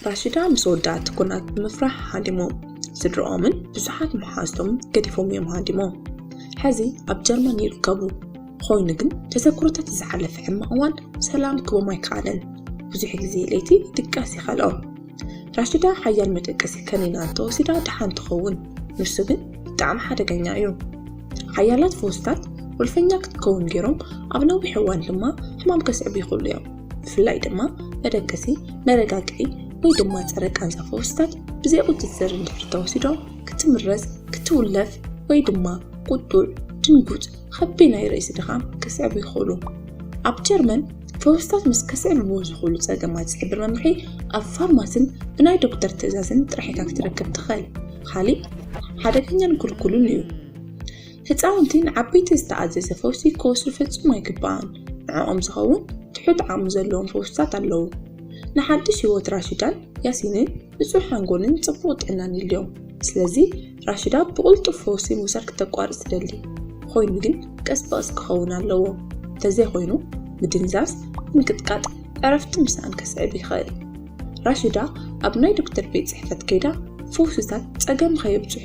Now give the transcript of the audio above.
ራሽዳ ምስ ወዳት ኩናት ብምፍራሕ ሃዲሞም። ስድራኦምን ብዙሓት መሓዝቶም ገዲፎም እዮም ሃዲሞም። ሕዚ ኣብ ጀርመን ይርከቡ። ኮይኑ ግን ተዘክሮታት ዝሓለፈ ሕማቕ እዋን ሰላም ክቦም ኣይከኣለን። ብዙሕ ግዜ ለይቲ ድቃስ ይኸልኦም። ራሽዳ ሓያል መደቀሲ ከኒና እንተወሲዳ ደሓን ትኸውን። ንሱ ግን ብጣዕሚ ሓደገኛ እዩ። ሓያላት ፈውስታት ወልፈኛ ክትከውን ገይሮም ኣብ ነዊሕ እዋን ድማ ሕማም ከስዕቡ ይኽእሉ እዮም። ብፍላይ ድማ መደቀሲ፣ መረጋግዒ ወይ ድማ ጸረ ቃንዛ ፈውስታት ብዘይ ቁጽጽር እንድሕር ተወሲዶም ክትምረዝ፣ ክትውለፍ ወይ ድማ ቁጡዕ፣ ድንጉጽ፣ ከቢድ ናይ ርእሲ ድኻም ከስዕቡ ይኽእሉ። ኣብ ጀርመን ፈውስታት ምስ ከስዕብዎ ዝኽእሉ ጸገማት ዝሕብር መምርሒ ኣብ ፋርማስን ብናይ ዶክተር ትእዛዝን ጥራሕ ኢኻ ክትረክብ ትኽእል። ካሊእ ሓደገኛን ክልኩልን እዩ። ህፃውንቲ ንዓበይቲ ዝተኣዘዘ ፈውሲ ክወስዱ ፈጺሙ ኣይግባእን። ንዕኦም ዝኸውን ትሑት ዓቕሚ ዘለዎም ፈውስታት ኣለዉ። ንሓድሽ ህይወት ራሽዳን ያሲንን ንጹሕ ሓንጎልን ጽቡቕ ጥዕናን ይልዮም። ስለዚ ራሽዳ ብቕልጡፍ ፈውሲ ምውሳድ ክተቋርጽ ትደሊ። ኮይኑ ግን ቀስ ብቐስ ክኸውን ኣለዎ። እንተዘይኮይኑ ምድንዛዝ፣ ምንቅጥቃጥ፣ ዕረፍቲ ምስኣን ከስዕብ ይኽእል። ራሽዳ ኣብ ናይ ዶክተር ቤት ጽሕፈት ከይዳ ፈውስታት ጸገም ከየብጽሑ